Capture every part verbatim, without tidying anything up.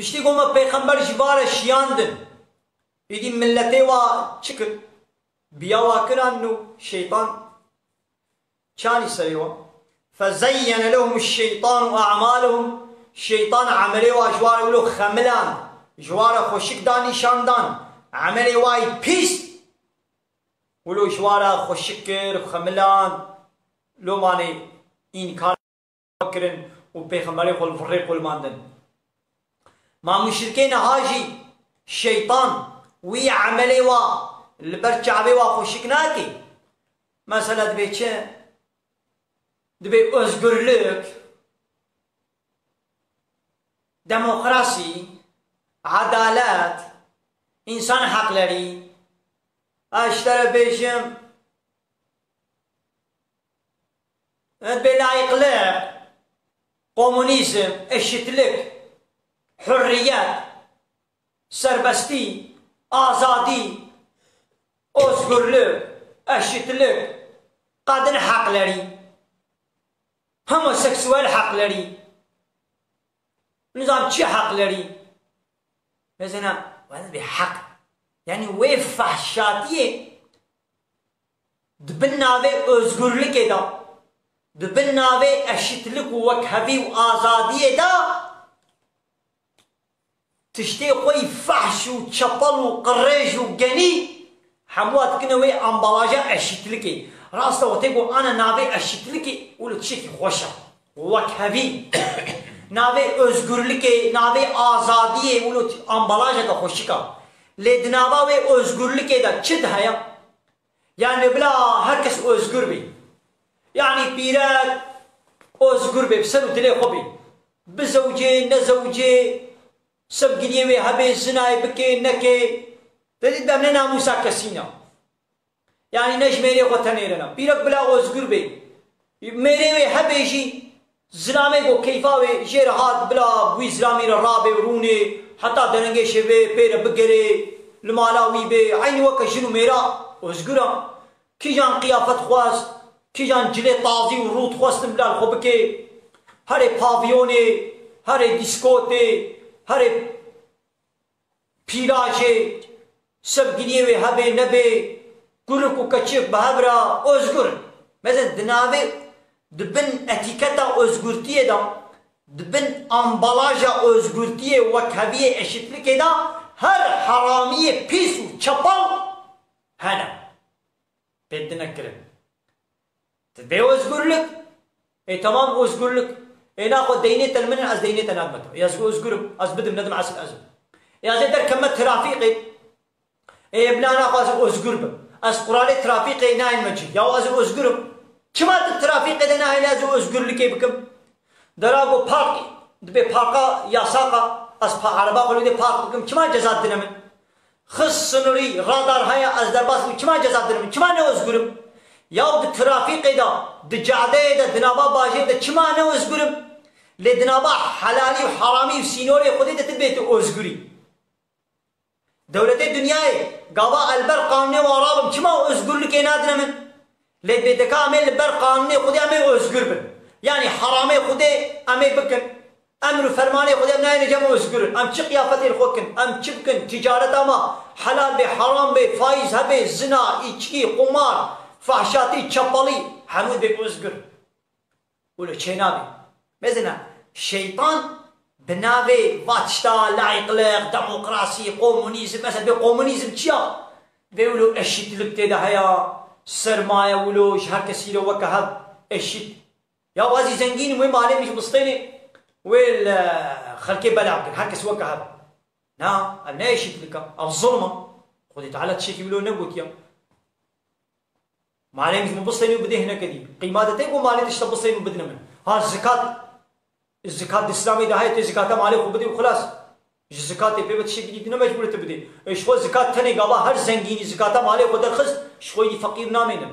Piştî ku me pêxember ji va re şiyandin, îdî milletê wa çi kir? Biya wa kiran û şeytan çanî serê wa. فَزَيَّنَ لَهُمُ الشَّيْطَانُ أَعْمَالَهُمْ. Şeytan emelê wa ji wa re wilo xemilan, ji wa re xweşik da nîşan dan. Emelê wa yî pîs wilo ji wa re xweşik kir, xemilan. Lomanê înkar kirin û pêxemberê xwe li vir rê qulimandin. Ma muşrikê niha jî şeytan wî emelê wa li ber çavê wa xweşik nake. Mesela dibê çi? Dibê özgürlük, demokrasî, edalet, însan heqlerî. Ez ji te re bêjim, Bêlayîqlik, komunîzm, eşitlik, hurriyet, serbestî, azadî, özgürlük, eşitlik, kadın hakları, homoseksüel hakları, nizam çi hakları? Mesela, wê bê heq. Yani wê fahşatiyê di bin navê özgürlükê de, di bin navê eşitlik û wekhevî û azadiyê de tiştê xwe yî fehş û çepel û qirêj û genî hemû dikin wê ambalaja eşitlikê. Rast e, wextê ku ana navê eşitlikê û li tiştekî xweş e. Wekhevî. Navê özgürlükê, navê azadiyê û li ambalajeke xweşik e. Lê di nava wê özgürlükê de çi di heye? Yani bila her kes özgür bê. Yani pîrek özgür bê, bi ser û dilê xwe bê. Bizewcê, nezewcê, sevgiliyê wê hebe, zinayê bike, neke. Te dît, em ne namûsa kesî ne. Yani ne ji mêrê xwe tenêrine. Pîrek bila özgür bê. Mêrê wê hebe jî, zilamê ku keyfa wê jê re hat, bila bi wî zilamî re rabe û rûnê, heta derengê şevê pê re bigere, li mala wî bê, eynî weke jin û mêra özgür e. Kîjan qiyafet xwest, kîjan cilê tazî û rût xwestin bila li xwe bike. Herê pavyonê, herê dîskotê, herê pîlajê, sevgiliyê wê hebê nebê, kurik û keçik bi hev re, özgür in. Mezin di navê, di bin etîketa özgürtiyê de, di bin ambalaja özgürtiyê, wekheviyê, eşitlikê de her heramiyê pîs û çepal hene. Pê dine kirin. Ti bê özgürlük. E, tamam, özgürlük. E, naxwe deynê te li min in, ez deynê te nadim te. E, ez özgürüm. Ez bidim, nedim, esil ez im. E, ez ê derkeme trafîqê. E, bila naxwe ez özgür bim. Ez quralê trafîqê nayên me cî. Ya ez özgürüm. Çima tu trafîqê de nahêle ez özgürlükê bikim? Dera ku park, dibê parka yasaqa, ez pa-, ereba xwe li wê park bikim, çima ceza didine min? Xist sinirî, radar heye, ez derbas bûm, çima ceza didine min? Çima ne özgür im? Yaw di trafîqê de, di cadeyê de, di nava bajê de çima ne özgür im? Lê di nava helalî û heramî û sînorê Xwedê de tu bê tu özgür î. Dewletê dinyayê, gava ez li ber qanûnê wan rabim, çima özgürlükê nadine min? Lê bê deka em ê li ber qanûnê Xwedê em ê özgür bin. Yanî heramê Xwedê em ê bikin. Emr û fermanê Xwedê em nayêne cem özgür in. Em çi qiyafetê li xwe kin, em çi bikin, ticareta me helal bê, heram bê, faiz hebe, zina, îçkî, qumar, fahşatî, çepelî, hemû bê özgür. Wilo çênabî. Mezina, şeytan bi navê va tişta layıklık, demokrasî, komunîzm, mesela bê komunîzm çi ya? Bê wilo eşitlik tê de heya, sermaye wilo ji her kesî re weke hev eşit. Ya wazî zengîn wê malê min ji bistênê, wê li xelkê bela bikin, her kes weke hev. Na, ev ne eşitlik e, ev zulm e. Xwedê Teala tiştekî wilo negotiye. Malê min ji min bistênî û bidê hineke dî. Qîma de tê ku malê tişta bistênî û bidine min. Ha zikat, zikat di Îslamê de heye, tê zikata malê xwe bidê û xilas. Ji zikatê pê ve tiştekî dî ne mecbûr e tu bidê. E, ji xwe zikat tenê gava her zengînî zikata malê xwe derxist, ji xwe yî feqîr namêne.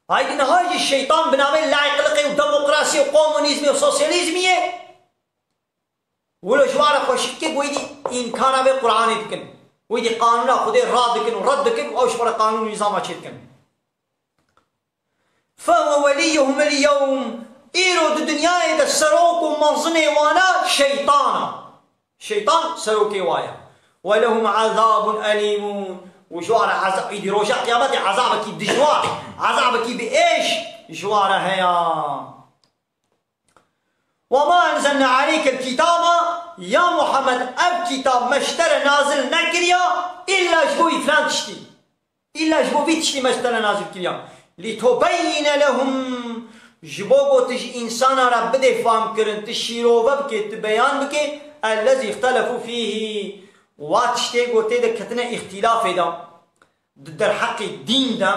Haydi niha jî şeytan bi navê layıklıkê û demokrasiyê û komunîzmê û sosyalîzmiyê Wilo ji wan re xweşik dike, wê dî înkara vê Qur'anê dikin. Wê dî qanûna Xwedê rad dikin û red dikin û ew ji xwe re qanûn û nîzama çê dikin. فهو وليهم اليوم. Îro di dinyayê de serok û mezinê wana şeytan e. Şeytan serokê wa ye. Ve lehum azabun elîmun. Û ji wan re eza-, îdî roja qiyametê ezabekî dijwar, ezabekî bi êş ji wan re heye. Ve ma enzelna aleykel kitaba, ya Muhammed, ev kitab me ji te re nazil nekiriya, îlla ji bo wî filan tiştî. Îlla ji bo vî tiştî me ji te re nazil kiriya. Litubeyyine lehum, ji bo ku tu ji însana re bidê famkirin, tu şîrove bikê, tu beyan bikê, ellezî ixtelefû fîhî, wa tiştê ku tê de ketine îxtîlafê de, di derheqê dîn de,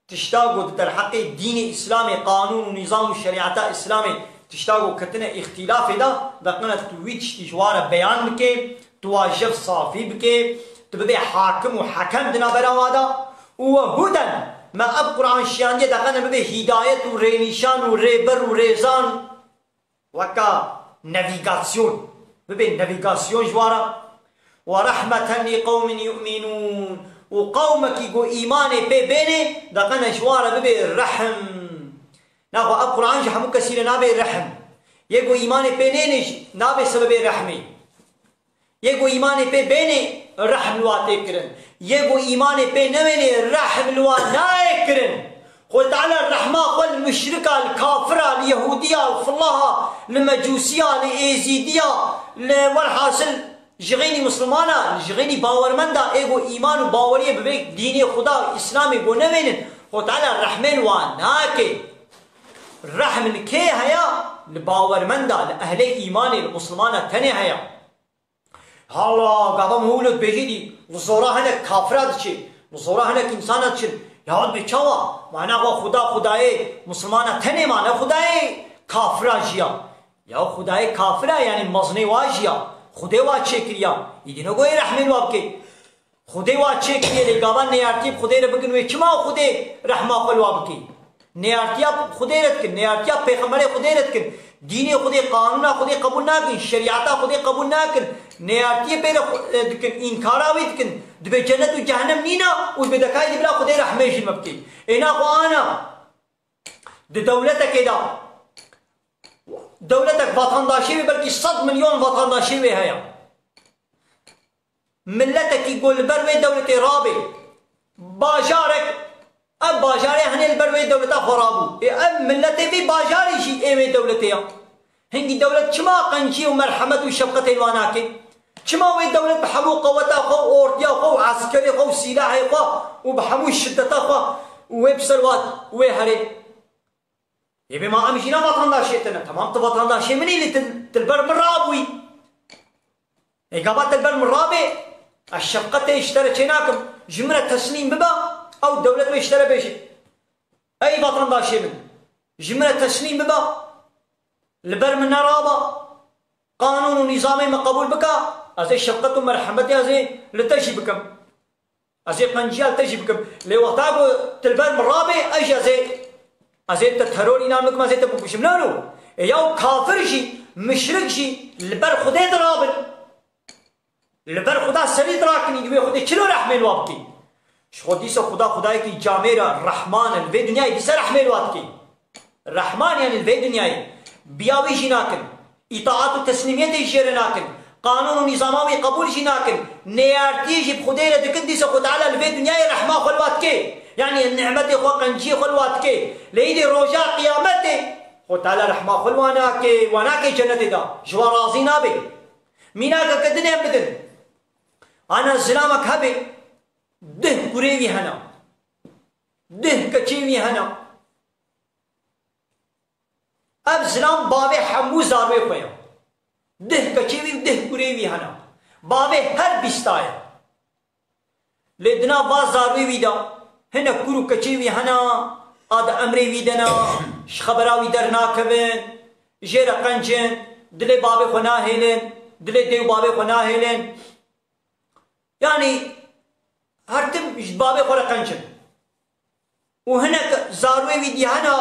tişta ku di derheqê dînê Îslamê, qanûn û nîzam û şerîeta Îslamê, tişta ku ketine îxtîlafê de, deqene tu wî tiştî ji wan re beyan bikê, tu wa jev safî bikê, tu bibê hakim û hekem di navbera wa de. Û we huden, me ev Quran şiyandiye, deqene bibê hîdayet û rênîşan û rêber û rêzan, weka navîgasyon, bibê navîgasyon ji wan re. Ve rehmeten li qewmin yu'minûn, û qewmekî ku îmanê pê bênê, deqene ji wan re bibê rehm. Naxwe ev Quran ji hemû kesî re nabê rehm. Yê ku îmanê pê nênê jî nabê sebebê rehmê. Yê ku îmanê pê bênê, rehm li wa tê kirin. Yê ku îmanê pê newênê, rehm li wa nayê kirin. Xwe Teala rehma xwe li muşrika, li kafira, li yehûdiya, li filaha, li mecûsiya, li êzîdiya, li welhasil ji xênî misilmana, ji xênî bawermenda, ê ku îman û baweriyê bi vê dînê Xuda û Îslamê ku newênin, Xwe Teala rehmê li wa nake. Rehm li kê heye? Li bawermenda, li ehlê îmanê, li misilmana tenê heye. Hala gava min wilo dibêjî dî, li zora hinek kafira diçê, li zora hinek însana diçin. Ya dibê çawa? Mana xwe Xuda, Xudayê misilmana tenê ma, ne Xudayê kafira jî ya. Ya Xudayê kafira, yanî mezinê wa jî ya. Xudê wa çêkiriya. Îdî ne goyê rehmê li wa bikê. Xudê wa çêkiriye lê gava neyartiyê bi Xudê re bikin wê çima Xudê rehma xwe li wa bikê? Neyartiya Xudê re dikin, neyartiya Pêxemberê Xudê re dikin, dînê Xudê, qanûna Xudê qebûl nakin, şerîeta Xudê qebûl nakin, neyartiyê pê re xu-, e, dikin, înkara wî dikin, dibê cennet û cehennem nîna û dibê dekayê dî bila Xudê rehmê ji me bikê. Ê naxwe ana di dewletekê de, dewletek vatandaşê wê belkî sed milyon vatandaşê wê heye. Miletekî ku li ber wê dewletê rabe, bajarek, ev bajarê hinê li ber wê dewleta xwe rabû. Ê ev miletê vê bajarê jî ê wê dewletê ya. Hingî dewlet çima qenciyê û merhemet û şefqetê li wan nake? Çima wê dewlet bi hemû qeweta xwe û ordiya xwe û eskerê xwe û sîlahê xwe û bi hemû şideta xwe û wê bi ser wa wê herê? Ê bê ma em jî ne vatandaşê te ne. Temam tu vatandaşê min î lê tu, tu li ber min rabûyî. Ê gava tu li ber min rabê, ez şefqetê ji te re çênakim. Ji min re teslîm bibe, ew dewlet wê ji te re bêje. Ey vatandaşê min, ji min re teslîm bibe, li ber min neraba, qanûn û nîzamê me qebûl bike, ez ê şefqet û merhemetê ez ê li te jî bikim. Ez ê qenciya li te jî bikim. Lê wexta ku tu li ber min rabê, ez jî ez ê, ez ê te teror îlan bikim, ez ê te bikujim. No, no. Ê yaw kafir jî, muşrik jî li ber Xwedê dirabin. Li ber Xuda serî dirakinî, wê Xwedê çilo rehmê li wa bikî? Ji xwe dîsa Xuda Xwedayekî camêr e, Rehman e, li vê dinyayê dîsa rehmê li wa dikî. Rehman, yanî li vê dinyayê biya wî jî nakin, îtaat û teslîmiyetê jê re nakin, qanûn û nîzama wî qebûl jî nakin, neyartiyê jî bi Xwedê re dikin, dîsa Xwe Teala li vê dinyayê rehma xwe li wa dike. Yanî nimetê xwe, qenciyê xwe li wa dike. Lê îdî roja qiyametê Xwe Teala rehma xwe li wa nake, wa nake cenetê de. Ji wa razî nabe. Mînakeke din em bidin. Ana zilamek hebe, dih kurê wî hene. Dih keçê wî hene. Ev zilam bavê hemû zarwê xwe ye. Dih keçê wî û dih kurê wî hene. Bavê her bîsta ye. Lê di nav va zarwê wî de hinek kur û keçê wî hene, a di emrê wî de ne, ji xebera wî dernakevin, jê re qenc in, dilê bavê xwe nahêlin, dilê dê û bavê xwe nahêlin. Yanî her tim ji bavê xwe re qenc in. Û hinek zarwê wî dî hene,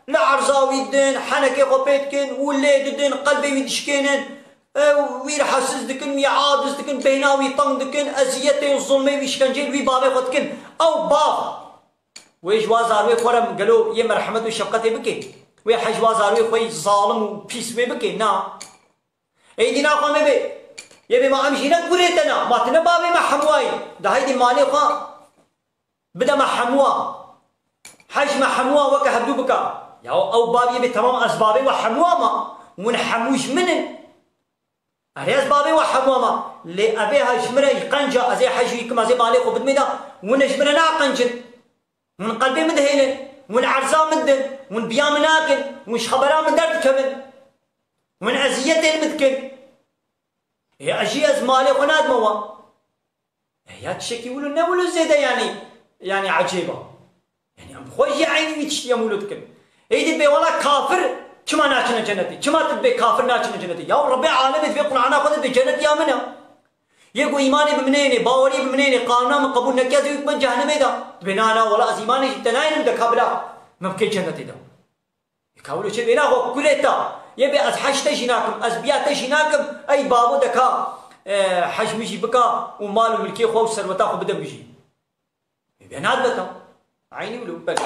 li erza wî didin, henekê xwe pê dikin û lê didin, qelbê wî dişkênin, e, wî rehetsiz dikin, wî aciz dikin, beyna wî teng dikin, eziyetê û zulmê wî, şkenceyê li wî bavê xwe dikin. Ew bav, wê ji wa zarwê xwe re gelo yê merhemet û şefqetê bike? Wê hej wa zarokê xwe yî zalim û pîs wê bike, na. Êdî naxwe me bê. Yê bê ma em jî ne kurê te ne. Ma tu ne bavê me hemûayî. De heydî malê xwe bide me hemûa. Hej me hemûa weke hevdû bika. Ya ew bav yê bê temam ez bavê we hemûa ma. Hûn hemû ji min in. Erê ez bavê we hemûa ma. Lê evê ha ji min re qenca ez ê hej wî kim ez ê malê xwe bidimê de. Hûn ji min re naqencin. Hûn qelbê min dihêlin, hûn erza min didin, hûn biya min nakin, hûn ji xebera min derdikevin, hûn eziyetên min dikin. Ê ez jî ez malê xwe nadime wan. Ê ya tiştekî wilo ne wilo zêde yanî, yanî ecêb a. Yanî em xwe jî eynî wî tiştî em wilo dikin. Êdî dibê wela kafir çima naçine cenetê? Çima tu dibê kafir naçine cenetê? Ya Rebbê alemê dibê Qur'ana xwe de dibê cenetiya min e. Yê ku îmanê bi min neyênê, bawerî bi min neyênê, qanûna min qebûl neke, ez ê wî bim cehennemê de. Dibê na, na, wela ez îmanê jî te nayênim de ka bila min bikê cennetê de. Ka wilo çê bê na xwe kulê te. Yê bê ez hej te jî nakim, ez biya te jî nakim, ey babo de ka, e, hej min jî bika û mal û milkê xwe û serweta xwe bide min jî. Bê nadibe te. Eynî wilo, belê.